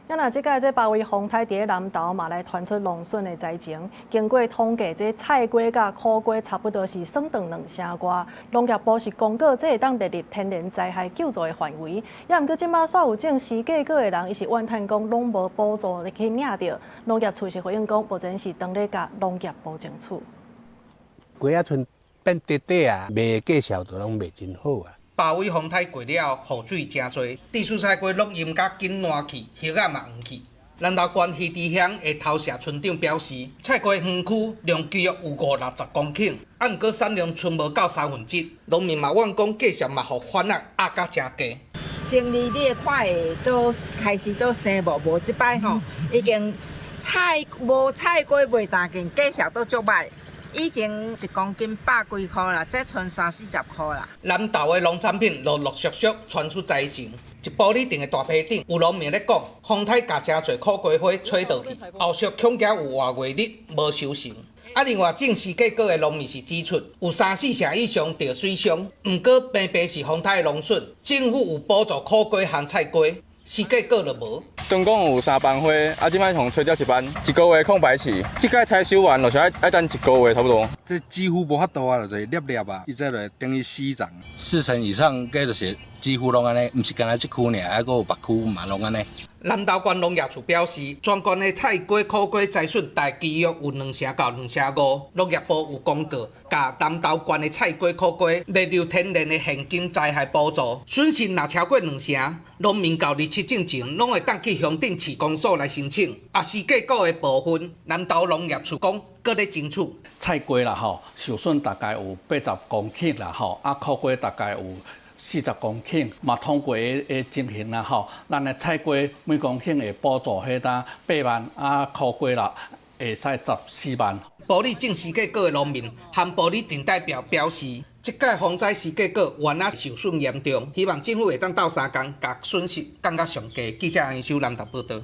啊，若這擺這巴威風颱佇咧南投嘛來傳出農損的災情。經過統計，這菜瓜佮苦瓜差不多是損斷兩成外。農業部是公告，這會當列入天然災害救助的範圍。也毋過，這馬煞有種時計果的人，伊是怨嘆講攏無補助去領著。農業處是回應講，目前是當咧佮農業部爭取。瓜仔賰變短短啊，賣價數都攏賣真好啊。巴威風颱過了後，雨水誠濟，地勢菜瓜攏淹甲緊爛去，葉仔嘛黃去。南投縣魚池鄉的頭社村長表示，菜瓜園區量約有五六十公頃，啊，毋過產量賰無夠三分之一，農民嘛怨講價數嘛予販仔壓甲誠低。前年你會看會都開始都生無無，這擺吼已經菜無菜瓜賣當緊，價數都足歹。以前一公斤百幾箍啦，這賰三四十箍啦。南投的農產品陸陸續續傳出災情，一埔里鎮的大溪頂有農民咧講，風颱共誠濟苦瓜花吹倒去，後續恐驚有外月日無收成。啊，另外種時計果的農民是指出，有三四成以上著水傷，毋過平平是風颱的農損，政府有補助苦瓜和菜瓜，時計果就無。總共有三班花，啊，這擺予吹掉一班，一個月空白期，這擺採收完，就是愛愛等一個月差不多。這幾乎無法度啊，就是粒粒啊，伊這就等於死長。四成以上，計就是幾乎攏按呢，毋是干焦這區爾，還閣有別區嘛攏按呢。南投縣農業處表示，全縣的菜瓜、苦瓜災損大概約有兩成到兩成五。農業部有公告，共南投縣的菜瓜、苦瓜列入天然的現金災害補助，損失若超過兩成，農民到二七進前攏會當去鄉鎮市公所來申請。啊，時計果的部分，南投農業處講，閣咧爭取。菜瓜啦吼，受損大概有80公頃啦吼，啊，苦瓜大概有40公頃，嘛統計的情形啦吼，咱的菜瓜每公頃會補助彼呾8萬，啊苦瓜啦會使14萬。埔里種時計果的農民和埔里鎮代表表示，這擺風災時計果原來受損嚴重，希望政府會當鬥相共，共損失降甲上低。記者楊秀南投報導。